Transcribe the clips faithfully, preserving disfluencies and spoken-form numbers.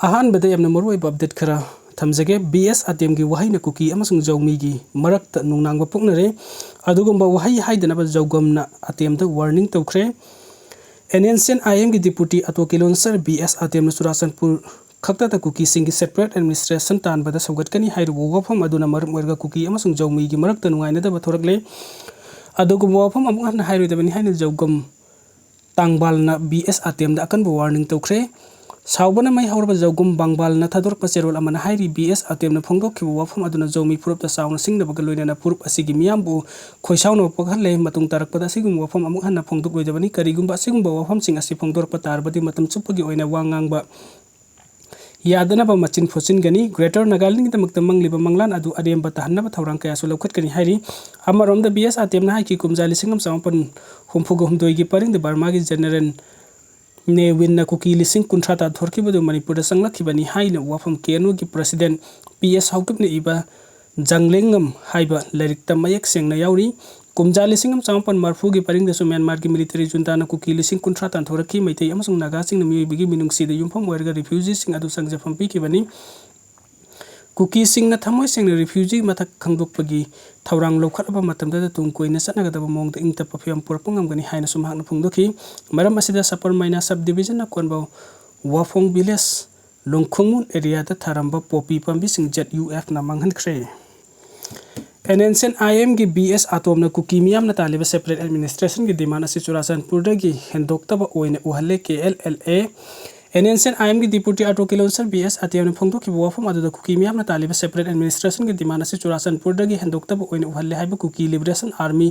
ꯑꯍꯥꯟꯕꯗ ꯌꯥꯝꯅ ꯃꯔꯨꯑꯣꯏꯕ update ꯈꯔ ꯊꯝꯖꯒꯦ꯫ ꯕꯤ ꯑꯦꯁ ꯑꯇꯦꯝꯒꯤ ꯋꯥꯍꯩꯅ ꯀꯨꯀꯤ ꯑꯃꯁꯨꯡ ꯖꯧꯃꯤꯒꯤ ꯃꯔꯛꯇ ꯅꯨꯡꯅꯥꯡꯕ ꯄꯣꯛꯅꯔꯦ꯫ ꯑꯗꯨꯒꯨꯝꯕ ꯋꯥꯍꯩ ꯍꯥꯏꯗꯅꯕ ꯖꯧꯒꯝꯅ ꯑꯇꯦꯝꯗ warning ꯇꯧꯈ꯭ꯔꯦ꯫ And N C N I ꯑꯦꯝꯒꯤ deputy auto kilonser B S ꯑꯇꯦꯝꯅ Churachandpur ꯈꯛꯇꯗ ꯀꯨꯀꯤꯁꯤꯡꯒꯤ separate administration ꯇꯥꯟꯕꯗ ꯁꯧꯒꯠꯀꯅꯤ ꯍꯥꯏꯔꯤꯕ ꯋꯥꯐꯝ ꯑꯗꯨꯅ ꯃꯔꯝ ꯑꯣꯏꯔꯒ ꯀꯨꯀꯤ ꯑꯃꯁꯨꯡ ꯖꯧꯃꯤꯒꯤ ꯃꯔꯛꯇ ꯅꯨꯡꯉꯥꯏꯅꯗꯕ ꯊꯣꯔꯛꯂꯦ꯫ ꯑꯗꯨꯒꯨꯝꯕ ꯋꯥꯐꯝ ꯑꯃꯨꯛ ꯍꯟꯅ ꯍꯥꯏꯔꯣꯏꯗꯕꯅꯤ ꯍꯥꯏꯅ ꯖꯧꯒꯝ ꯇꯥꯡꯕꯥꯜꯅ ꯕꯤ ꯑꯦꯁ ꯑꯇꯦꯝꯗ ꯑꯀꯟꯕ warning ꯇꯧꯈ꯭ꯔꯦ꯫ ꯁꯥꯎꯕꯅ ꯃꯩ ꯍꯧꯔꯕ ꯖꯧꯒꯝ ꯕꯥꯡꯕꯥꯜꯅ ꯊꯥꯗꯣꯔꯛꯄ ꯆꯦꯔꯣꯜ ꯑꯃꯅ ꯍꯥꯏꯔꯤ, ꯕꯤ ꯑꯦꯁ ꯑꯇꯦꯝꯅ ꯐꯣꯡꯗꯣꯛꯈꯤꯕ ꯋꯥꯐꯝ ꯑꯗꯨꯅ ꯖꯧꯃꯤ ꯐꯨꯔꯨꯞꯇ ꯆꯥꯎꯅ ꯁꯤꯡꯅꯕꯒ ꯂꯣꯏꯅꯅ ꯐꯨꯔꯨꯞ ꯑꯁꯤꯒꯤ ꯃꯤꯌꯥꯝꯕꯨ ꯈꯣꯏꯁꯥꯎꯅꯕ ꯄꯣꯛꯍꯜꯂꯦ꯫ ꯃꯇꯨꯡ ꯇꯥꯔꯛꯄꯗ ꯑꯁꯤꯒꯨꯝꯕ ꯋꯥꯐꯝ ꯑꯃꯨꯛ ꯍꯟꯅ ꯐꯣꯡꯗꯣꯛꯂꯣꯏꯗꯕꯅꯤ꯫ ꯀꯔꯤꯒꯨꯝꯕ ꯑꯁꯤꯒꯨꯝꯕ ꯋꯥꯐꯝꯁꯤꯡ ꯑꯁꯤ ꯐꯣꯡꯗꯣꯔꯛꯄ ꯇꯥꯔꯕꯗꯤ ꯃꯇꯝ ꯆꯨꯞꯄꯒꯤ ꯑꯣꯏꯅ ꯋꯥ ꯉꯥꯡꯕ ꯌꯥꯗꯅꯕ ꯃꯆꯤꯟ ꯐꯣꯠꯆꯤꯟꯒꯅꯤ꯫ Greater ꯅꯥꯒꯥꯂꯦꯟꯒꯤꯗꯃꯛꯇ ꯃꯪꯂꯤꯕ ꯃꯪꯂꯥꯟ ꯑꯗꯨ ꯑꯔꯦꯝꯕ ꯇꯥꯍꯟꯅꯕ ꯊꯧꯔꯥꯡ ꯀꯌꯥꯁꯨ ꯂꯧꯈꯠꯀꯅꯤ ꯍꯥꯏꯔꯤ꯫ ꯑꯃꯔꯣꯝꯗ ꯕꯤ ꯑꯦꯁ ꯑꯇꯦꯝꯅ ꯍꯥꯏꯈꯤ, ꯀꯨꯝꯖꯥ ꯂꯤꯁꯤꯡ ꯑꯃ ꯆꯃꯥꯄꯟ ꯍꯨꯝꯐꯨꯒ ꯍꯨꯝꯗꯣꯏꯒꯤ ꯄꯔꯤꯡꯗ ꯕꯔꯃꯥꯒꯤ ꯖꯦꯅꯔꯦꯜ ꯅꯦꯋꯤꯟꯅ ꯀꯨꯀꯤ ꯂꯤꯁꯤꯡ ꯀꯨꯟꯊ꯭ꯔꯥ ꯇꯥꯟꯊꯣꯔꯛꯈꯤꯕꯗꯨ ꯃꯅꯤꯄꯨꯔꯗ ꯆꯪꯂꯛꯈꯤꯕꯅꯤ ꯍꯥꯏꯅ ꯋꯥꯐꯝ ꯀꯦ ꯑꯦꯟ ꯑꯣꯒꯤ president ꯄꯤ ꯑꯦꯁ ꯍꯥꯎꯀꯤꯞꯅ ꯏꯕ ꯖꯪꯂꯦꯡꯉꯝ ꯍꯥꯏꯕ ꯂꯥꯏꯔꯤꯛꯇ ꯃꯌꯦꯛ ꯁꯦꯡꯅ ꯌꯥꯎꯔꯤ꯫ ꯀꯨꯝꯖꯥ ꯂꯤꯁꯤꯡ ꯑꯃ ꯆꯃꯥꯄꯟ ꯃꯔꯤꯐꯨꯒꯤ ꯄꯔꯤꯡꯗꯁꯨ ꯃ꯭ꯌꯥꯟꯃꯥꯔꯒꯤ military ꯖꯨꯟꯇꯥꯅ ꯀꯨꯀꯤ ꯂꯤꯁꯤꯡ ꯀꯨꯟꯊ꯭ꯔꯥ ꯇꯥꯟꯊꯣꯔꯛꯈꯤ꯫ ꯃꯩꯇꯩ ꯑꯃꯁꯨꯡ ꯅꯥꯒꯥꯁꯤꯡꯅ ꯃꯤꯑꯣꯏꯕꯒꯤ ꯃꯤꯅꯨꯡꯁꯤꯗ ꯌꯨꯝꯐꯝ ꯑꯣꯏꯔꯒ refugeeꯁꯤꯡ ꯑꯗꯨ ꯆꯪꯖꯐꯝ ꯄꯤꯈꯤꯕꯅꯤ꯫ ꯀꯨꯀꯤꯁꯤꯡꯅ ꯊꯃꯣꯏ ꯁꯦꯡꯅ refugee ꯃꯊꯛ ꯈꯪꯗꯣꯛꯄꯒꯤ ꯊꯧꯔꯥꯡ ꯂꯧꯈꯠꯂꯕ ꯃꯇꯝꯗꯗ ꯇꯨꯡ ꯀꯣꯏꯅ ꯆꯠꯅꯒꯗꯕ ꯃꯑꯣꯡꯗ ꯏꯪ ꯇꯞꯄ ꯐꯤꯕꯝ ꯄꯨꯔꯛꯄ ꯉꯝꯒꯅꯤ ꯍꯥꯏꯅꯁꯨ ꯃꯍꯥꯛꯅ ꯐꯣꯡꯗꯣꯛꯈꯤ꯫ ꯃꯔꯝ ꯑꯁꯤꯗ ꯁꯕꯔꯃꯥꯏꯅꯥ sub divisionꯅ ꯀꯣꯟꯕ ꯋꯥꯐꯣꯡ village, ꯂꯣꯡꯈꯣꯡꯃꯨꯟ areaꯗ ꯊꯥꯔꯝꯕ poppy ꯄꯥꯝꯕꯤꯁꯤꯡ ꯖꯦꯠ ꯌꯨ ꯑꯦꯐꯅ ꯃꯥꯡꯍꯟꯈ꯭ꯔꯦ꯫ N N C N I ꯑꯦꯝꯒꯤ ꯕꯤ ꯑꯦꯁ ꯑꯇꯣꯝꯅ ꯀꯨꯀꯤ ꯃꯤꯌꯥꯝꯅ ꯇꯥꯜꯂꯤꯕ separate administrationꯒꯤ demand ꯑꯁꯤ ꯆꯨꯔꯥꯆꯥꯟꯄꯨꯔꯗꯒꯤ ꯍꯦꯟꯗꯣꯛꯇꯕ ꯑꯣꯏꯅ ꯎꯍꯜꯂꯦ꯫ K L L A N N C N I ꯑꯦꯝꯒꯤ deputy auto kilonser B S ꯑꯇꯦꯝꯅ ꯐꯣꯡꯗꯣꯛꯈꯤꯕ ꯋꯥꯐꯝ ꯑꯗꯨꯗ ꯀꯨꯀꯤ ꯃꯤꯌꯥꯝꯅ ꯇꯥꯜꯂꯤꯕ separate administrationꯒꯤ demand ꯑꯁꯤ ꯆꯨꯔꯥꯆꯥꯟꯄꯨꯔꯗꯒꯤ ꯍꯦꯟꯗꯣꯛꯇꯕ ꯑꯣꯏꯅ ꯎꯍꯜꯂꯦ ꯍꯥꯏꯕ ꯀꯨꯀꯤ liberation army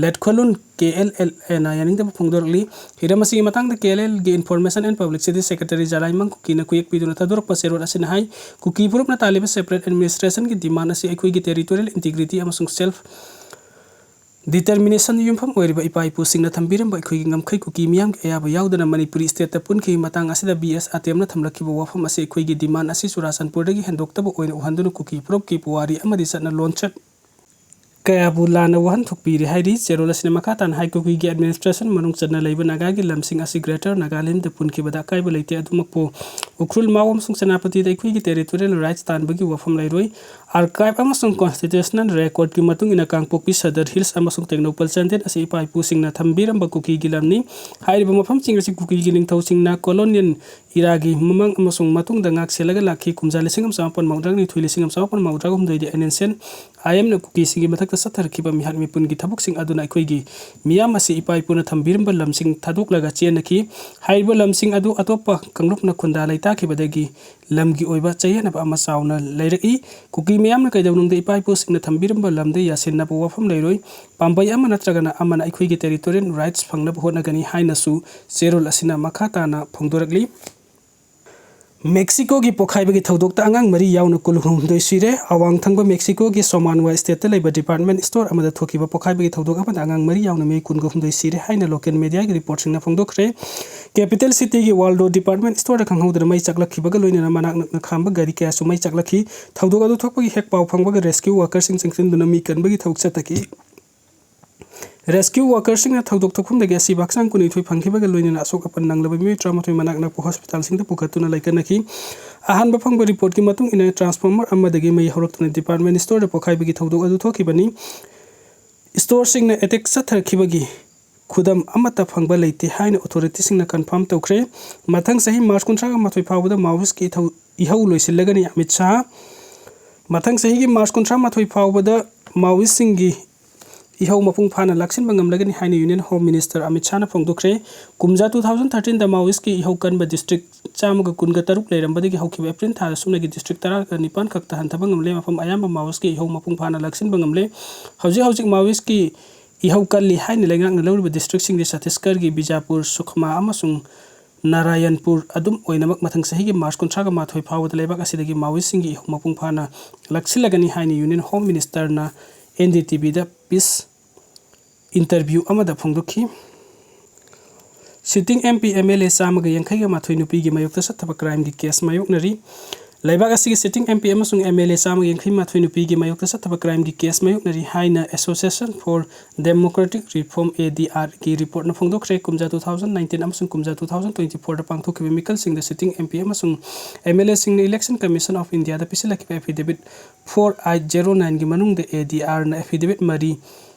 ꯂꯦꯠꯈꯣꯂꯨꯟ ꯀꯦ ꯑꯦꯜ ꯑꯦꯜ ꯑꯦꯅ ꯌꯥꯅꯤꯡꯗꯕ ꯐꯣꯡꯗꯣꯔꯛꯂꯤ꯫ ꯍꯤꯔꯝ ꯑꯁꯤꯒꯤ ꯃꯇꯥꯡꯗ ꯀꯦ ꯑꯦꯜ ꯑꯦꯜꯒꯤ information and publicity secretary Jalaimang ꯀꯨꯀꯤꯅ ꯀꯨꯌꯦꯛ ꯄꯤꯗꯨꯅ ꯊꯥꯗꯣꯔꯛꯄ ꯆꯦꯔꯣꯜ ꯑꯁꯤꯅ ꯍꯥꯏ, ꯀꯨꯀꯤ ꯐꯨꯔꯨꯞꯅ ꯇꯥꯜꯂꯤꯕ separate administrationꯒꯤ demand ꯑꯁꯤ ꯑꯩꯈꯣꯏꯒꯤ territorial integrity ꯑꯃꯁꯨꯡ self determinationꯗ ꯌꯨꯝꯐꯝ ꯑꯣꯏꯔꯤꯕ ꯏꯄꯥ ꯏꯄꯨꯁꯤꯡꯅ ꯊꯝꯕꯤꯔꯝꯕ ꯑꯩꯈꯣꯏꯒꯤ ꯉꯝꯈꯩ ꯀꯨꯀꯤ ꯃꯤꯌꯥꯝꯒꯤ ꯑꯌꯥꯕ ꯌꯥꯎꯗꯅ ꯃꯅꯤꯄꯨꯔꯤ stateꯇ ꯄꯨꯟꯈꯤ꯫ ꯃꯇꯥꯡ ꯑꯁꯤꯗ ꯕꯤ ꯑꯦꯁ ꯑꯇꯦꯝꯅ ꯊꯝꯂꯛꯈꯤꯕ ꯋꯥꯐꯝ ꯑꯁꯤ ꯑꯩꯈꯣꯏꯒꯤ demand ꯑꯁꯤ ꯆꯨꯔꯥꯆꯥꯟꯄꯨꯔꯗꯒꯤ ꯍꯦꯟꯗꯣꯛꯇꯕ ꯑꯣꯏꯅ ꯎꯍꯟꯗꯨꯅ ꯀꯨꯀꯤ ꯐꯨꯔꯨꯞꯀꯤ ꯄꯨꯋꯥꯔꯤ ꯑꯃꯗꯤ ꯆꯠꯅ ꯂꯣꯟꯆꯠ ꯀꯌꯥꯕꯨ ꯂꯥꯟꯅ ꯋꯥꯍꯟꯊꯣꯛ ꯄꯤꯔꯤ ꯍꯥꯏꯔꯤ꯫ ꯆꯦꯔꯣꯜ ꯑꯁꯤꯅ ꯃꯈꯥ ꯇꯥꯅ ꯍꯥꯏ, ꯀꯨꯀꯤꯒꯤ administration ꯃꯅꯨꯡ ꯆꯟꯅ ꯂꯩꯕ ꯅꯥꯒꯥꯒꯤ ꯂꯝꯁꯤꯡ ꯑꯁꯤ Greater ꯅꯥꯒꯥꯂꯦꯟꯗ ꯄꯨꯟꯈꯤꯕꯗ ꯑꯀꯥꯏꯕ ꯂꯩꯇꯦ, ꯑꯗꯨꯃꯛꯄꯨ ꯎꯈ꯭ꯔꯨꯜ, ꯃꯥꯎ ꯑꯃꯁꯨꯡ ꯁꯦꯅꯥꯄꯇꯤꯗ ꯑꯩꯈꯣꯏꯒꯤ territorial rights ꯇꯥꯟꯕꯒꯤ ꯋꯥꯐꯝ ꯂꯩꯔꯣꯏ꯫ Archive ꯑꯃꯁꯨꯡ constitutional record ꯀꯤ ꯃꯇꯨꯡ ꯏꯟꯅ ꯀꯥꯡꯄꯣꯛꯄꯤ, ꯁꯗꯔ ꯍꯤꯜꯁ ꯑꯃꯁꯨꯡ ꯇꯦꯡꯅꯧꯄꯜ ꯆꯥꯟꯗꯦꯜ ꯑꯁꯤ ꯏꯄꯥ ꯏꯄꯨꯁꯤꯡꯅ ꯊꯝꯕꯤꯔꯝꯕ ꯀꯨꯀꯤꯒꯤ ꯂꯝꯅꯤ꯫ ꯍꯥꯏꯔꯤꯕ ꯃꯐꯝꯁꯤꯡ ꯑꯁꯤ ꯀꯨꯀꯤꯒꯤ ꯅꯤꯡꯊꯧꯁꯤꯡꯅ colonial era ꯒꯤ ꯃꯃꯥꯡ ꯑꯃꯁꯨꯡ ꯃꯇꯨꯡꯗ ꯉꯥꯛ ꯁꯦꯜꯂꯒ ꯂꯥꯛꯈꯤ꯫ ꯀꯨꯝꯖꯥ ꯂꯤꯁꯤꯡ ꯑꯃ ꯆꯃꯥꯄꯟ ꯃꯧꯗ꯭ꯔꯥ ꯅꯤꯊꯣꯏ, ꯂꯤꯁꯤꯡ ꯑꯃ ꯆꯃꯥꯄꯟ ꯃꯧꯗ꯭ꯔꯥ ꯍꯨꯝꯗꯣꯏꯗ NSCN IM ꯅ ꯀꯨꯀꯤꯁꯤꯡꯒꯤ ꯃꯊꯛꯇ ꯆꯠꯊꯔꯛꯈꯤꯕ ꯃꯤꯍꯥꯠ ꯃꯤꯄꯨꯟꯒꯤ ꯊꯕꯛꯁꯤꯡ ꯑꯗꯨꯅ ꯑꯩꯈꯣꯏꯒꯤ ꯃꯤꯌꯥꯝ ꯑꯁꯤ ꯏꯄꯥ ꯏꯄꯨꯅ ꯊꯝꯕꯤꯔꯝꯕ ꯂꯝꯁꯤꯡ ꯊꯥꯗꯣꯛꯂꯒ ꯆꯦꯟꯅꯈꯤ꯫ ꯍꯥꯏꯔꯤꯕ ꯂꯝꯁꯤꯡ ꯑꯗꯨ ꯑꯇꯣꯞꯄ ꯀꯥꯡꯂꯨꯞꯅ ꯈꯨꯟꯗꯥ ꯂꯩꯇꯥꯈꯤꯕꯗꯒꯤ ꯂꯝꯒꯤ ꯑꯣꯏꯕ ꯆꯌꯦꯠꯅꯕ ꯑꯃ ꯆꯥꯎꯅ ꯂꯩꯔꯛꯏ꯫ ꯀꯨꯀꯤ ꯃꯤꯌꯥꯝꯅ ꯀꯩꯗꯧꯅꯨꯡꯗ ꯏꯄꯥ ꯏꯄꯨꯁꯤꯡꯅ ꯊꯝꯕꯤꯔꯝꯕ ꯂꯝꯗ ꯌꯥꯁꯤꯟꯅꯕ ꯋꯥꯐꯝ ꯂꯩꯔꯣꯏ꯫ ꯄꯥꯝꯕꯩ ꯑꯃ ꯅꯠꯇ꯭ꯔꯒꯅ ꯑꯃꯅ ꯑꯩꯈꯣꯏꯒꯤ territorial rights ꯐꯪꯅꯕ ꯍꯣꯠꯅꯒꯅꯤ ꯍꯥꯏꯅꯁꯨ ꯆꯦꯔꯣꯜ ꯑꯁꯤꯅ ꯃꯈꯥ ꯇꯥꯅ ꯐꯣꯡꯗꯣꯔꯛꯂꯤ꯫ ꯃꯦꯛꯁꯤꯀꯣꯒꯤ ꯄꯣꯈꯥꯏꯕꯒꯤ ꯊꯧꯗꯣꯛꯇ ꯑꯉꯥꯡ ꯃꯔꯤ ꯌꯥꯎꯅ ꯀꯨꯟꯍꯨꯝꯗꯣꯏ ꯁꯤꯔꯦ꯫ ꯑꯋꯥꯡ ꯊꯪꯕ ꯃꯦꯛꯁꯤꯀꯣꯒꯤ ꯁꯣꯃꯥꯟꯋꯥ state ꯇ ꯂꯩꯕ department store ꯑꯃꯗ ꯊꯣꯛꯈꯤꯕ ꯄꯣꯈꯥꯏꯕꯒꯤ ꯊꯧꯗꯣꯛ ꯑꯃꯗ ꯑꯉꯥꯡ ꯃꯔꯤ ꯌꯥꯎꯅ ꯃꯤꯑꯣꯏ ꯀꯨꯟꯒ ꯍꯨꯝꯗꯣꯏ ꯁꯤꯔꯦ ꯍꯥꯏꯅ local media ꯒꯤ report ꯁꯤꯡꯅ ꯐꯣꯡꯗꯣꯛꯈ꯭ꯔꯦ꯫ Capital city ꯒꯤ Waldo department store ꯗ ꯈꯪꯍꯧꯗꯅ ꯃꯩ ꯆꯥꯛꯂꯛꯈꯤꯕꯒ ꯂꯣꯏꯅꯅ ꯃꯅꯥꯛ ꯅꯛꯅ ꯈꯥꯝꯕ ꯒꯥꯔꯤ ꯀꯌꯥꯁꯨ ꯃꯩ ꯆꯥꯛꯂꯛꯈꯤ꯫ ꯊꯧꯗꯣꯛ ꯑꯗꯨ ꯊꯣꯛꯄꯒꯤ ꯍꯦꯛ ꯄꯥꯎ ꯐꯪꯕꯒ rescue worker ꯁꯤꯡ ꯆꯪꯁꯤꯟꯗꯨꯅ ꯃꯤ ꯀꯟꯕꯒꯤ ꯊꯕꯛ ꯆꯠꯊꯈꯤ꯫ Rescue worker ꯁꯤꯡꯅ ꯊꯧꯗꯣꯛ ꯊꯣꯛꯐꯝꯗꯒꯤ ꯑꯁꯤꯕ ꯍꯛꯆꯥꯡ ꯀꯨꯟꯅꯤꯊꯣꯏ ꯐꯪꯈꯤꯕꯒ ꯂꯣꯏꯅꯅ ꯑꯁꯣꯛ ꯑꯄꯟ ꯅꯪꯂꯕ ꯃꯤꯑꯣꯏ ꯇꯔꯥꯃꯥꯊꯣꯏ ꯃꯅꯥꯛ ꯅꯛꯄ hospital ꯁꯤꯡꯗ ꯄꯨꯈꯠꯇꯨꯅ ꯂꯥꯏꯀꯠꯅꯈꯤ꯫ ꯑꯍꯥꯟꯕ ꯐꯪꯕ report ꯀꯤ ꯃꯇꯨꯡ ꯏꯟꯅ, transformer ꯑꯃꯗꯒꯤ ꯃꯩ ꯍꯧꯔꯛꯇꯨꯅ department store ꯗ ꯄꯣꯈꯥꯏꯕꯒꯤ ꯊꯧꯗꯣꯛ ꯑꯗꯨ ꯊꯣꯛꯈꯤꯕꯅꯤ꯫ Store ꯁꯤꯡꯅ attack ꯆꯠꯊꯔꯛꯈꯤꯕꯒꯤ ꯈꯨꯗꯝ ꯑꯃꯠꯇ ꯐꯪꯕ ꯂꯩꯇꯦ ꯍꯥꯏꯅ authority ꯁꯤꯡꯅ confirm ꯇꯧꯈ꯭ꯔꯦ꯫ ꯃꯊꯪ ꯆꯍꯤ March ꯀꯨꯟꯊ꯭ꯔꯥꯒ ꯃꯥꯊꯣꯏ ꯐꯥꯎꯕꯗ Maoist ꯀꯤ ꯏꯊꯧ-, ꯏꯍꯧ ꯂꯣꯏꯁꯤꯜꯂꯒꯅꯤ ꯑꯃꯤꯠ ꯁꯥꯍ꯫ ꯃꯊꯪ ꯆꯍꯤꯒꯤ March ꯀꯨꯟꯊ꯭ꯔꯥ ꯃꯥꯊꯣꯏ ꯐꯥꯎꯕꯗ Maoist ꯁꯤꯡꯒꯤ ꯏꯍꯧ ꯃꯄꯨꯡ ꯐꯥꯅ ꯂꯥꯛꯁꯤꯟꯕ ꯉꯝꯂꯒꯅꯤ ꯍꯥꯏꯅ Union Home Minister ꯑꯃꯤꯠ ꯁꯥꯍꯅ ꯐꯣꯡꯗꯣꯛꯈ꯭ꯔꯦ꯫ ꯀꯨꯝꯖꯥ two thousand thirteen ꯗ Maoist ꯀꯤ ꯏꯍꯧ ꯀꯟꯕ district ꯆꯥꯝꯃꯒ ꯀꯨꯟꯒ ꯇꯔꯨꯛ ꯂꯩꯔꯝꯕꯗꯒꯤ ꯍꯧꯈꯤꯕ April ꯊꯥꯗ ꯁꯨꯞꯅꯒꯤ district ꯇꯔꯥꯒ ꯅꯤꯄꯥꯟ ꯈꯛꯇ ꯍꯟꯊꯕ ꯉꯝꯂꯦ꯫ ꯃꯐꯝ ꯑꯌꯥꯝꯕ Maoist ꯀꯤ ꯏꯍꯧ ꯃꯄꯨꯡ ꯐꯥꯅ ꯂꯥꯛꯁꯤꯟꯕ ꯉꯝꯂꯦ꯫ ꯍꯧꯖꯤꯛ ꯍꯧꯖꯤꯛ Maoist ꯀꯤ ꯏꯍꯧ ꯀꯜꯂꯤ ꯍꯥꯏꯅ ꯂꯩꯉꯥꯛꯅ ꯂꯧꯔꯤꯕ district ꯁꯤꯡꯗꯤ ꯆꯇꯤꯁꯒꯔꯒꯤ ꯕꯤꯖꯥꯄꯨꯔ, ꯁꯨꯛꯃꯥ ꯑꯃꯁꯨꯡ ꯅꯥꯔꯥꯌꯟꯄꯨꯔ꯫ ꯑꯗꯨꯝ ꯑꯣꯏꯅꯃꯛ, ꯃꯊꯪ ꯆꯍꯤꯒꯤ March ꯀꯨꯟꯊ꯭ꯔꯥꯒ ꯃꯥꯊꯣꯏ ꯐꯥꯎꯕꯗ ꯂꯩꯕꯥꯛ ꯑꯁꯤꯗꯒꯤ Maoist ꯁꯤꯡꯒꯤ ꯏꯍꯧ ꯃꯄꯨꯡ ꯐꯥꯅ ꯂꯥꯛꯁꯤꯜꯂꯒꯅꯤ ꯍꯥꯏꯅ Union Home Minister ꯅ N D T V ꯗ peace interview ꯑꯃꯗ ꯐꯣꯡꯗꯣꯛꯈꯤ꯫ Sitting M P, M L A ꯆꯥꯝꯃꯒ ꯌꯥꯡꯈꯩꯒ ꯃꯥꯊꯣꯏ ꯅꯨꯄꯤꯒꯤ ꯃꯥꯌꯣꯛꯇ ꯆꯠꯊꯕ crime ꯒꯤ case ꯃꯥꯌꯣꯛꯅꯔꯤ꯫ ꯂꯩꯕꯥꯛ ꯑꯁꯤꯒꯤ sitting M P ꯑꯃꯁꯨꯡ M L A ꯆꯥꯝꯃ ꯌꯥꯡꯈꯩ ꯃꯥꯊꯣꯏ ꯅꯨꯄꯤꯒꯤ ꯃꯥꯌꯣꯛꯇ ꯆꯠꯊꯕ crimeꯒꯤ case ꯃꯥꯌꯣꯛꯅꯔꯤ ꯍꯥꯏꯅ Association for Democratic Reform, A D R ꯒꯤ reportꯅ ꯐꯣꯡꯗꯣꯛꯈ꯭ꯔꯦ꯫ ꯀꯨꯝꯖꯥ two thousand nineteen ꯑꯃꯁꯨꯡ ꯀꯨꯝꯖꯥ two thousand twenty fourꯗ ꯄꯥꯡꯊꯣꯛꯈꯤꯕ ꯃꯤꯈꯜꯁꯤꯡꯗ sitting M P ꯑꯃꯁꯨꯡ M L Aꯁꯤꯡꯅ Election Commission of Indiaꯗ ꯄꯤꯁꯤꯜꯂꯛꯈꯤꯕ affidavit four eight zero nineꯒꯤ ꯃꯅꯨꯡꯗ A D Rꯅ affidavit ꯃꯔꯤ,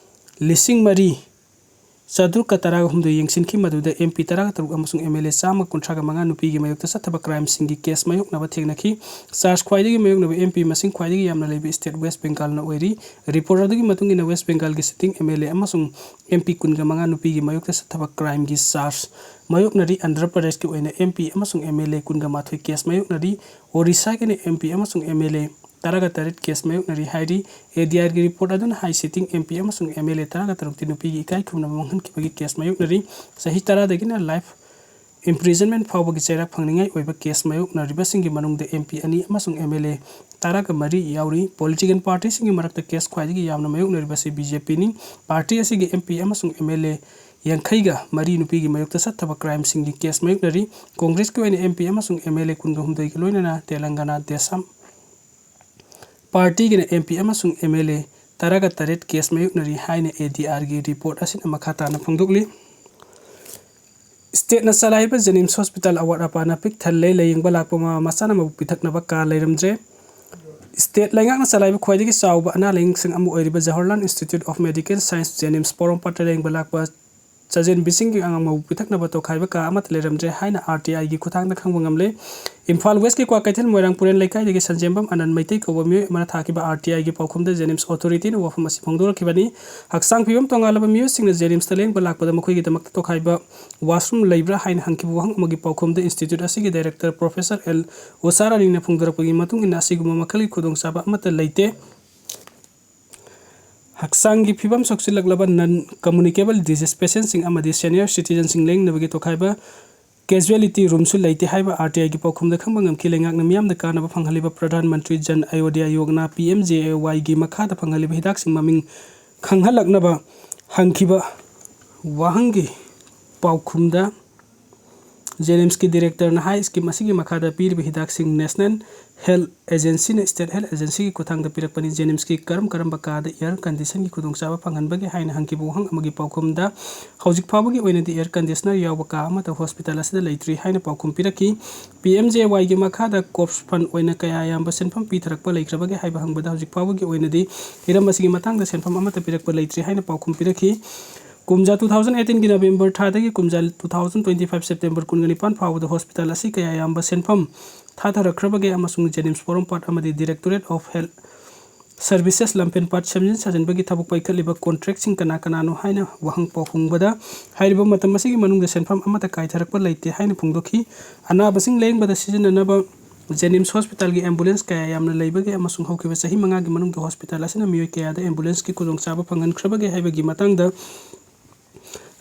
ꯂꯤꯁꯤꯡ ꯃꯔꯤ ꯆꯥꯇ꯭ꯔꯨꯛꯀ ꯇꯔꯥꯒ ꯍꯨꯝꯗꯣꯏ ꯌꯦꯡꯁꯤꯟꯈꯤ, ꯃꯗꯨꯗ M P ꯇꯔꯥꯒ ꯇꯔꯨꯛ ꯑꯃꯁꯨꯡ M L A ꯆꯥꯝꯃ ꯀꯨꯟꯊ꯭ꯔꯥꯒ ꯃꯉꯥ ꯅꯨꯄꯤꯒꯤ ꯃꯥꯌꯣꯛꯇ ꯆꯠꯊꯕ crimeꯁꯤꯡꯒꯤ case ꯃꯥꯌꯣꯛꯅꯕ ꯊꯦꯡꯅꯈꯤ꯫ Charge ꯈ꯭ꯋꯥꯏꯗꯒꯤ ꯃꯥꯌꯣꯛꯅꯕ M P ꯃꯁꯤꯡ ꯈ꯭ꯋꯥꯏꯗꯒꯤ ꯌꯥꯝꯅ ꯂꯩꯕ state West Bengalꯅ ꯑꯣꯏꯔꯤ꯫ Report ꯑꯗꯨꯒꯤ ꯃꯇꯨꯡ ꯏꯟꯅ West Bengalꯒꯤ sitting M L A ꯑꯃꯁꯨꯡ M P ꯀꯨꯟꯒ ꯃꯉꯥ ꯅꯨꯄꯤꯒꯤ ꯃꯥꯌꯣꯛꯇ ꯆꯠꯊꯕ crimeꯒꯤ charge ꯃꯥꯌꯣꯛꯅꯔꯤ꯫ ꯑꯟꯙ꯭ꯔ ꯄ꯭ꯔꯗꯦꯁꯀꯤ ꯑꯣꯏꯅ M P ꯑꯃꯁꯨꯡ M L A ꯀꯨꯟꯒ ꯃꯥꯊꯣꯏ case ꯃꯥꯌꯣꯛꯅꯔꯤ꯫ ꯑꯣꯔꯤꯁꯥꯒꯤꯅ M P ꯑꯃꯁꯨꯡ M L A ꯇꯔꯥꯒ ꯇꯔꯦꯠ case ꯃꯥꯌꯣꯛꯅꯔꯤ ꯍꯥꯏꯔꯤ꯫ A D Rꯒꯤ report ꯑꯗꯨꯅ ꯍꯥꯏ, sitting M P ꯑꯃꯁꯨꯡ M L A ꯇꯔꯥꯒ ꯇꯔꯨꯛꯇꯤ ꯅꯨꯄꯤꯒꯤ ꯏꯀꯥꯏ ꯈꯨꯝꯅꯕ ꯃꯥꯡꯍꯟꯈꯤꯕꯒꯤ case ꯃꯥꯌꯣꯛꯅꯔꯤ꯫ ꯆꯍꯤ ꯇꯔꯥꯗꯒꯤꯅ life imprisonment ꯐꯥꯎꯕꯒꯤ ꯆꯩꯔꯥꯛ ꯐꯪꯅꯤꯡꯉꯥꯏ ꯑꯣꯏꯕ case ꯃꯥꯌꯣꯛꯅꯔꯤꯕꯁꯤꯡꯒꯤ ꯃꯅꯨꯡꯗ M P ꯑꯅꯤ ꯑꯃꯁꯨꯡ M L A ꯇꯔꯥꯒ ꯃꯔꯤ ꯌꯥꯎꯔꯤ꯫ Political partyꯁꯤꯡꯒꯤ ꯃꯔꯛꯇ case ꯈ꯭ꯋꯥꯏꯗꯒꯤ ꯌꯥꯝꯅ ꯃꯥꯌꯣꯛꯅꯔꯤꯕꯁꯤ B J Pꯅꯤ꯫ Party ꯑꯁꯤꯒꯤ M P ꯑꯃꯁꯨꯡ M L A ꯌꯥꯡꯈꯩꯒ ꯃꯔꯤ ꯅꯨꯄꯤꯒꯤ ꯃꯥꯌꯣꯛꯇ ꯆꯠꯊꯕ crimeꯁꯤꯡꯒꯤ case ꯃꯥꯌꯣꯛꯅꯔꯤ꯫ Congressꯀꯤ ꯑꯣꯏꯅ M P ꯑꯃꯁꯨꯡ M L A ꯀꯨꯟꯒ ꯍꯨꯝꯗꯣꯏꯒ ꯂꯣꯏꯅꯅ ꯇꯦꯂꯪꯒꯅꯥ, ꯗꯦꯁꯝ partyꯒꯤꯅ M P ꯑꯃꯁꯨꯡ M L A ꯇꯔꯥꯒ ꯇꯔꯦꯠ case ꯃꯥꯌꯣꯛꯅꯔꯤ ꯍꯥꯏꯅ A D Rꯒꯤ report ꯑꯁꯤꯅ ꯃꯈꯥ ꯇꯥꯅ ꯐꯣꯡꯗꯣꯛꯂꯤ꯫ Stateꯅ ꯆꯂꯥꯏꯔꯤꯕ JNIMS hospital ꯑꯋꯥꯠ ꯑꯄꯥꯅ ꯄꯤꯛ ꯊꯜꯂꯦ꯫ ꯂꯥꯌꯦꯡꯕ ꯂꯥꯛꯄ ꯃꯃꯥ ꯃꯆꯥꯅ ꯃꯕꯨꯛ ꯄꯤꯊꯛꯅꯕ ꯀꯥ ꯂꯩꯔꯝꯗ꯭ꯔꯦ꯫ State ꯂꯩꯉꯥꯛꯅ ꯆꯂꯥꯏꯕ ꯈ꯭ꯋꯥꯏꯗꯒꯤ ꯆꯥꯎꯕ ꯑꯅꯥ ꯂꯥꯌꯦꯡꯁꯪ ꯑꯃ ꯑꯣꯏꯔꯤꯕ Jawaharlal Institute of Medical Science, JNIMS ꯄꯣꯔꯣꯝꯄꯥꯠꯇ ꯂꯥꯌꯦꯡꯕ ꯂꯥꯛꯄ ꯆꯥꯖꯦꯟꯕꯤꯁꯤꯡꯒꯤ ꯑꯉꯥꯡ ꯃꯕꯨꯛ ꯄꯤꯊꯛꯅꯕ ꯇꯣꯈꯥꯏꯕ ꯀꯥ ꯑꯃꯠꯇ ꯂꯩꯔꯝꯗ꯭ꯔꯦ ꯍꯥꯏꯅ R T I ꯒꯤ ꯈꯨꯠꯊꯥꯡꯗ ꯈꯪꯕ ꯉꯝꯂꯦ꯫ ꯏꯝꯐꯥꯜ Westꯀꯤ ꯀ꯭ꯋꯥꯀꯩꯊꯦꯜ ꯃꯣꯏꯔꯥꯡ ꯄꯨꯔꯦꯟ ꯂꯩꯀꯥꯏꯗꯒꯤ ꯁꯟꯖꯦꯝꯕꯝ ꯑꯅꯟ ꯃꯩꯇꯩ ꯀꯧꯕ ꯃꯤꯑꯣꯏ ꯑꯃꯅ ꯊꯥꯈꯤꯕ R T I ꯒꯤ ꯄꯥꯎꯈꯨꯝꯗ JNIMS authorityꯅ ꯋꯥꯐꯝ ꯑꯁꯤ ꯐꯣꯡꯗꯣꯔꯛꯈꯤꯕꯅꯤ꯫ ꯍꯛꯆꯥꯡ ꯐꯤꯕꯝ ꯇꯣꯉꯥꯜꯂꯕ ꯃꯤꯑꯣꯏꯁꯤꯡꯅ JNIMSꯇ ꯂꯦꯡꯕ ꯂꯥꯛꯄꯗ ꯃꯈꯣꯏꯒꯤꯗꯃꯛꯇ ꯇꯣꯈꯥꯏꯕ washroom ꯂꯩꯕ꯭ꯔꯥ ꯍꯥꯏꯅ ꯍꯪꯈꯤꯕ ꯋꯥꯍꯪ ꯑꯃꯒꯤ ꯄꯥꯎꯈꯨꯝꯗ institute ꯑꯁꯤꯒꯤ director Professor L ꯎꯁꯥꯔꯥꯅꯤꯅ ꯐꯣꯡꯗꯣꯔꯛꯄꯒꯤ ꯃꯇꯨꯡ ꯏꯟꯅ ꯑꯁꯤꯒꯨꯝꯕ ꯃꯈꯜꯒꯤ ꯈꯨꯗꯣꯡꯆꯥꯕ ꯑꯃꯠꯇ ꯂꯩꯇꯦ꯫ ꯍꯛꯆꯥꯡꯒꯤ ꯐꯤꯕꯝ ꯁꯣꯛꯆꯤꯜꯂꯛꯂꯕ non communicable disease patientꯁꯤꯡ ꯑꯃꯗꯤ senior citizenꯁꯤꯡ ꯂꯦꯡꯅꯕꯒꯤ ꯇꯣꯈꯥꯏꯕ casualty roomꯁꯨ ꯂꯩꯇꯦ ꯍꯥꯏꯕ R T I ꯒꯤ ꯄꯥꯎꯈꯨꯝꯗ ꯈꯪꯕ ꯉꯝꯈꯤ꯫ ꯂꯩꯉꯥꯛꯅ ꯃꯤꯌꯥꯝꯗ ꯀꯥꯟꯅꯕ ꯐꯪꯍꯜꯂꯤꯕ Pradhan Mantri Jan Ayodhya Yojana, P M J A Y ꯒꯤ ꯃꯈꯥꯗ ꯐꯪꯍꯜꯂꯤꯕ ꯍꯤꯗꯥꯛꯁꯤꯡ ꯃꯃꯤꯡ ꯈꯪꯍꯜꯂꯛꯅꯕ ꯍꯪꯈꯤꯕ ꯋꯥꯍꯪꯒꯤ ꯄꯥꯎꯈꯨꯝꯗ ꯖꯦꯅꯤꯝꯁꯀꯤ ꯗꯤꯔꯦꯛꯇꯔꯅ ꯍꯥꯏ, ꯁ꯭ꯀꯤꯝ ꯑꯁꯤꯒꯤ ꯃꯈꯥꯗ ꯄꯤꯔꯤꯕ ꯍꯤꯗꯥꯛꯁꯤꯡ ꯅꯦꯁꯅꯦꯜ ꯍꯦꯜꯊ ꯑꯦꯖꯦꯟꯁꯤꯅ, ꯁ꯭ꯇꯦꯠ ꯍꯦꯜꯊ ꯑꯦꯖꯦꯟꯁꯤꯒꯤ ꯈꯨꯠꯊꯥꯡꯗ ꯄꯤꯔꯛꯄꯅꯤ꯫ ꯖꯦꯅꯤꯝꯁꯀꯤ ꯀꯔꯝ ꯀꯔꯝꯕ ꯀꯥꯗ ꯑꯦꯌꯔ ꯀꯟꯗꯤꯁꯟꯒꯤ ꯈꯨꯗꯣꯡꯆꯥꯕ ꯐꯪꯍꯟꯕꯒꯦ ꯍꯥꯏꯅ ꯍꯪꯈꯤꯕ ꯋꯥꯍꯪ ꯑꯃꯒꯤ ꯄꯥꯎꯈꯨꯝꯗ, ꯍꯧꯖꯤꯛ ꯐꯥꯎꯕꯒꯤ ꯑꯣꯏꯅꯗꯤ ꯑꯦꯌꯔ ꯀꯟꯗꯤꯁꯅꯔ ꯌꯥꯎꯕ ꯀꯥ ꯑꯃꯠꯇ ꯍꯣꯁꯄꯤꯇꯥꯜ ꯑꯁꯤꯗ ꯂꯩꯇ꯭ꯔꯤ ꯍꯥꯏꯅ ꯄꯥꯎꯈꯨꯝ ꯄꯤꯔꯛꯈꯤ꯫ ꯄꯤ ꯑꯦꯝ ꯖꯦ ꯋꯥꯏꯒꯤ ꯃꯈꯥꯗ ꯀꯣꯔꯞꯁ ꯐꯟꯗ ꯑꯣꯏꯅ ꯀꯌꯥ ꯌꯥꯝꯕ ꯁꯦꯟꯐꯝ ꯄꯤꯊꯔꯛꯄ ꯂꯩꯈ꯭ꯔꯕꯒꯦ ꯍꯥꯏꯕ ꯍꯪꯕꯗ, ꯍꯧꯖꯤꯛ ꯐꯥꯎꯕꯒꯤ ꯑꯣꯏꯅꯗꯤ ꯍꯤꯔꯝ ꯑꯁꯤꯒꯤ ꯃꯇꯥꯡꯗ ꯁꯦꯟꯐꯝ ꯑꯃꯠꯇ ꯄꯤꯔꯛꯄ ꯂꯩꯇ꯭ꯔꯤ ꯍꯥꯏꯅ ꯄꯥꯎꯈꯨꯝ ꯄꯤꯔꯛꯈꯤ꯫ ꯀꯨꯝꯖꯥ two thousand eighteenꯒꯤ November ꯊꯥꯗꯒꯤ ꯀꯨꯝꯖꯥ two thousand twenty five September ꯀꯨꯟꯒ ꯅꯤꯄꯥꯟ ꯐꯥꯎꯕꯗ ꯍꯣꯁꯄꯤꯇꯥꯜ ꯑꯁꯤ ꯀꯌꯥ ꯌꯥꯝꯕ ꯁꯦꯟꯐꯝ ꯊꯥꯊꯔꯛꯈ꯭ꯔꯕꯒꯦ ꯑꯃꯁꯨꯡ ꯖꯦꯅꯤꯝꯁ ꯄꯣꯔꯣꯝꯄꯥꯠ ꯑꯃꯗꯤ Directorate of Health Services ꯂꯝꯐꯦꯜꯄꯥꯠ ꯁꯦꯝꯖꯤꯟ ꯁꯥꯖꯤꯟꯕꯒꯤ ꯊꯕꯛ ꯄꯥꯏꯈꯠꯂꯤꯕ ꯀꯣꯟꯇ꯭ꯔꯦꯛꯁꯤꯡ ꯀꯅꯥ ꯀꯅꯥꯅꯣ ꯍꯥꯏꯅ ꯋꯥꯍꯪ ꯄꯥꯎꯈꯨꯝꯕꯗ, ꯍꯥꯏꯔꯤꯕ ꯃꯇꯝ ꯑꯁꯤꯒꯤ ꯃꯅꯨꯡꯗ ꯁꯦꯟꯐꯝ ꯑꯃꯠꯇ ꯀꯥꯏꯊꯔꯛꯄ ꯂꯩꯇꯦ ꯍꯥꯏꯅ ꯐꯣꯡꯗꯣꯛꯈꯤ꯫ ꯑꯅꯥꯕꯁꯤꯡ ꯂꯥꯌꯦꯡꯕꯗ ꯁꯤꯖꯤꯟꯅꯅꯕ ꯖꯦꯅꯤꯝꯁ ꯍꯣꯁꯄꯤꯇꯥꯜꯒꯤ ꯑꯦꯝꯕꯨꯂꯦꯟꯁ ꯀꯌꯥ ꯌꯥꯝꯅ ꯂꯩꯕꯒꯦ ꯑꯃꯁꯨꯡ ꯍꯧꯈꯤꯕ ꯆꯍꯤ ꯃꯉꯥꯒꯤ ꯃꯅꯨꯡꯗ ꯍꯣꯁꯄꯤꯇꯥꯜ ꯑꯁꯤꯅ ꯃꯤꯑꯣꯏ ꯀꯌꯥꯗ ꯑꯦꯝꯕꯨꯂꯦꯟꯁꯀꯤ ꯈꯨꯗꯣꯡꯆꯥꯕ ꯐꯪꯍꯟꯈ꯭ꯔꯕꯒꯦ ꯍꯥꯏꯕꯒꯤ ꯃꯇꯥꯡꯗ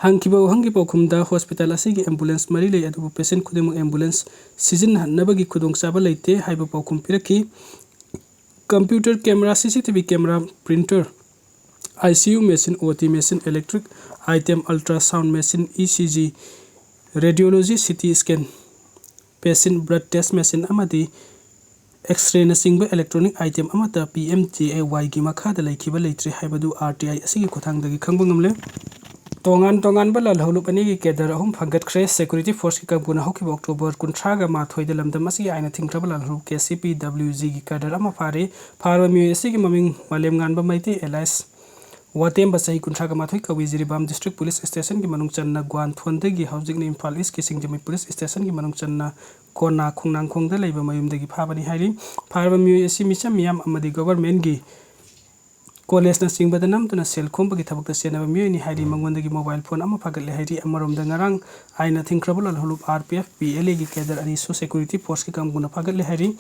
ꯍꯪꯈꯤꯕ ꯋꯥꯍꯪꯒꯤ ꯄꯥꯎꯈꯨꯝꯗ, ꯍꯣꯁꯄꯤꯇꯥꯜ ꯑꯁꯤꯒꯤ ꯑꯦꯝꯕꯨꯂꯦꯟꯁ ꯃꯔꯤ ꯂꯩ, ꯑꯗꯨꯕꯨ ꯄꯦꯁꯦꯟ ꯈꯨꯗꯤꯡꯃꯛ ꯑꯦꯝꯕꯨꯂꯦꯟꯁ ꯁꯤꯖꯤꯟꯅꯍꯟꯅꯕꯒꯤ ꯈꯨꯗꯣꯡꯆꯥꯕ ꯂꯩꯇꯦ ꯍꯥꯏꯕ ꯄꯥꯎꯈꯨꯝ ꯄꯤꯔꯛꯈꯤ꯫ Computer camera, C C T V camera, printer, I C U machine, O T machine, electric item, ultrasound machine, E C G, radiology, C T scan, patient blood test machine ꯑꯃꯗꯤ X-rayꯅꯆꯤꯡꯕ electronic item ꯑꯃꯠꯇ P M J A Yꯒꯤ ꯃꯈꯥꯗ ꯂꯩꯈꯤꯕ ꯂꯩꯇ꯭ꯔꯤ ꯍꯥꯏꯕꯗꯨ R T I ꯑꯁꯤꯒꯤ ꯈꯨꯠꯊꯥꯡꯗꯒꯤ ꯈꯪꯕ ꯉꯝꯂꯦ꯫ ꯇꯣꯉꯥꯟ ꯇꯣꯉꯥꯟꯕ ꯂꯥꯜꯍꯧꯂꯨꯞ ꯑꯅꯤꯒꯤ cadre ꯑꯍꯨꯝ ꯐꯒꯠꯈ꯭ꯔꯦ꯫ Security forceꯀꯤ ꯀꯥꯡꯕꯨꯅ ꯍꯧꯈꯤꯕ October ꯀꯨꯟꯊ꯭ꯔꯥꯒ ꯃꯥꯊꯣꯏꯗ ꯂꯝꯗꯝ ꯑꯁꯤꯒꯤ ꯑꯥꯏꯟꯅ ꯊꯤꯡꯈ꯭ꯔꯕ ꯂꯥꯜꯍꯧꯂꯨꯞ K C P W Gꯒꯤ cadre ꯑꯃ ꯐꯥꯔꯦ꯫ ꯐꯥꯔꯕ ꯃꯤꯑꯣꯏ ꯑꯁꯤꯒꯤ ꯃꯃꯤꯡ ꯃꯥꯂꯦꯝꯉꯥꯟꯕ ꯃꯩꯇꯩ alias ꯋꯥꯇꯦꯝꯕ, ꯆꯍꯤ ꯀꯨꯟꯊ꯭ꯔꯥꯒ ꯃꯥꯊꯣꯏ ꯀꯧꯏ꯫ ꯖꯤꯔꯤꯕꯥꯝ district police stationꯒꯤ ꯃꯅꯨꯡ ꯆꯟꯅ ꯒ꯭ꯋꯥꯟꯊꯣꯟꯗꯒꯤ ꯍꯧꯖꯤꯛꯅ ꯏꯝꯐꯥꯜ Eastꯀꯤ ꯁꯤꯡꯖꯃꯩ police stationꯒꯤ ꯃꯅꯨꯡ ꯆꯟꯅ ꯀꯣꯅꯥ ꯈꯣꯡꯅꯥꯡꯈꯣꯡꯗ ꯂꯩꯕ ꯃꯌꯨꯝꯗꯒꯤ ꯐꯥꯕꯅꯤ ꯍꯥꯏꯔꯤ꯫ ꯐꯥꯔꯕ ꯃꯤꯑꯣꯏ ꯑꯁꯤ ꯃꯤꯆꯝ ꯃꯤꯌꯥꯝ ꯑꯃꯗꯤ governmentꯀꯤ collegeꯅꯆꯤꯡꯕꯗ ꯅꯝꯗꯨꯅ ꯁꯦꯜ ꯈꯣꯝꯕꯒꯤ ꯊꯕꯛꯇ ꯆꯦꯟꯅꯕ ꯃꯤꯑꯣꯏꯅꯤ ꯍꯥꯏꯔꯤ꯫ ꯃꯉꯣꯟꯗꯒꯤ mobile phone ꯑꯃ ꯐꯥꯒꯠꯂꯦ ꯍꯥꯏꯔꯤ꯫ ꯑꯃꯔꯣꯝꯗ, ꯉꯔꯥꯡ ꯑꯥꯏꯟꯅ ꯊꯤꯡꯈ꯭ꯔꯕ ꯂꯥꯜꯍꯧꯂꯨꯞ R P F, P L Aꯒꯤ cadre ꯑꯅꯤꯁꯨ security forceꯀꯤ ꯀꯥꯡꯕꯨꯅ ꯐꯥꯒꯠꯂꯦ ꯍꯥꯏꯔꯤ꯫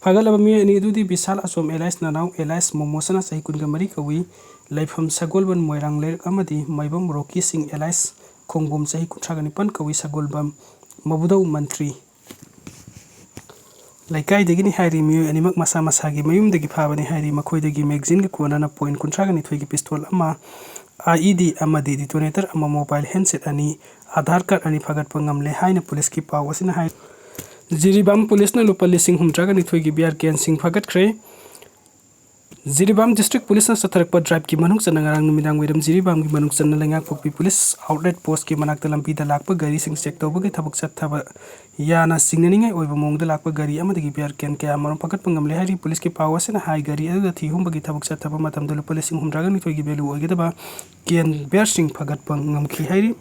ꯐꯥꯒꯠꯂꯕ ꯃꯤꯑꯣꯏ ꯑꯅꯤ ꯑꯗꯨꯗꯤ ꯕꯤꯁꯥꯜ ꯑꯆꯣꯝ alias ꯅꯅꯥꯎ alias ꯃꯣꯃꯣꯁꯅꯥ, ꯆꯍꯤ ꯀꯨꯟꯒ ꯃꯔꯤ ꯀꯧꯏ, ꯂꯩꯐꯝ ꯁꯒꯣꯜꯕꯟ ꯃꯣꯏꯔꯥꯡ ꯂꯩꯔꯛ ꯑꯃꯗꯤ ꯃꯥꯏꯕꯝ ꯔꯣꯀꯤ ꯁꯤꯡ alias ꯈꯣꯡꯕꯣꯝ, ꯆꯍꯤ ꯀꯨꯟꯊ꯭ꯔꯥꯒ ꯅꯤꯄꯥꯟ ꯀꯧꯏ, ꯁꯒꯣꯜꯕꯝ ꯃꯕꯨꯗꯧ ꯃꯟꯇ꯭ꯔꯤ ꯂꯩꯀꯥꯏꯗꯒꯤꯅꯤ ꯍꯥꯏꯔꯤ꯫ ꯃꯤꯑꯣꯏ ꯑꯅꯤꯃꯛ ꯃꯁꯥ ꯃꯁꯥꯒꯤ ꯃꯌꯨꯝꯗꯒꯤ ꯐꯥꯕꯅꯤ ꯍꯥꯏꯔꯤ꯫ ꯃꯈꯣꯏꯗꯒꯤ magazineꯒ ꯀꯣꯟꯅꯅ point ꯀꯨꯟꯊ꯭ꯔꯥꯒ ꯅꯤꯊꯣꯏꯒꯤ pistol ꯑꯃ, ꯑꯥꯏ ꯏ ꯗꯤ ꯑꯃꯗꯤ ꯗꯤꯇꯣꯅꯦꯇꯔ ꯑꯃ, ꯃꯣꯕꯥꯏꯜ ꯍꯦꯟꯁꯦꯠ ꯑꯅꯤ, ꯑꯥꯙꯥꯔ ꯀꯥꯔꯗ ꯑꯅꯤ ꯐꯥꯒꯠꯄ ꯉꯝꯂꯦ ꯍꯥꯏꯅ ꯄꯨꯂꯤꯁꯀꯤ ꯄꯥꯎ ꯑꯁꯤꯅ ꯍꯥꯏ꯫ ꯖꯤꯔꯤꯕꯥꯝ ꯄꯨꯂꯤꯁꯅ ꯂꯨꯄꯥ ꯂꯤꯁꯤꯡ ꯍꯨꯝꯗ꯭ꯔꯥꯒ ꯅꯤꯊꯣꯏꯒꯤ ꯕꯤꯌꯥꯔ ꯀꯦꯟꯁꯤꯡ ꯐꯥꯒꯠꯈ꯭ꯔꯦ꯫ ꯖꯤꯔꯤꯕꯥꯝ ꯗꯤꯁꯇ꯭ꯔꯤꯛ ꯄꯨꯂꯤꯁꯅ ꯆꯠꯊꯔꯛꯄ ꯗ꯭ꯔꯥꯏꯕꯀꯤ ꯃꯅꯨꯡ ꯆꯟꯅ ꯉꯔꯥꯡ ꯅꯨꯃꯤꯗꯥꯡ ꯋꯥꯏꯔꯝ ꯖꯤꯔꯤꯕꯥꯝꯒꯤ ꯃꯅꯨꯡ ꯆꯟꯅ ꯂꯩꯉꯥꯛꯄꯣꯛꯄꯤ ꯄꯨꯂꯤꯁ ꯑꯥꯎꯠꯂꯦꯠ ꯄꯣꯁꯀꯤ ꯃꯅꯥꯛꯇ ꯂꯝꯕꯤꯗ ꯂꯥꯛꯄ ꯒꯥꯔꯤꯁꯤꯡ ꯆꯦꯛ ꯇꯧꯕꯒꯤ ꯊꯕꯛ ꯆꯠꯊꯕ ꯌꯥꯅ ꯆꯤꯡꯅꯅꯤꯡꯉꯥꯏ ꯑꯣꯏꯕ ꯃꯑꯣꯡꯗ ꯂꯥꯛꯄ ꯒꯥꯔꯤ ꯑꯃꯗꯒꯤ ꯕꯤꯌꯥꯔ ꯀꯦꯟ ꯀꯌꯥ ꯑꯃꯔꯣꯝ ꯐꯥꯒꯠꯄ ꯉꯝꯂꯦ ꯍꯥꯏꯔꯤ꯫ ꯄꯨꯂꯤꯁꯀꯤ ꯄꯥꯎ ꯑꯁꯤꯅ ꯍꯥꯏ, ꯒꯥꯔꯤ ꯑꯗꯨꯗ ꯊꯤ ꯍꯨꯝꯕꯒꯤ ꯊꯕꯛ ꯆꯠꯊꯕ ꯃꯇꯝꯗ ꯂꯨꯄꯥ ꯂꯤꯁꯤꯡ ꯍꯨꯝꯗ꯭ꯔꯥꯒ ꯅꯤꯊꯣꯏꯒꯤ ꯚꯦꯂꯨ ꯑꯣꯏꯒꯗꯕ ꯀꯦꯟ ꯕꯤꯌꯥꯔꯁꯤꯡ ꯐꯥꯒꯠꯄ ꯉꯝꯈꯤ ꯍꯥꯏꯔꯤ꯫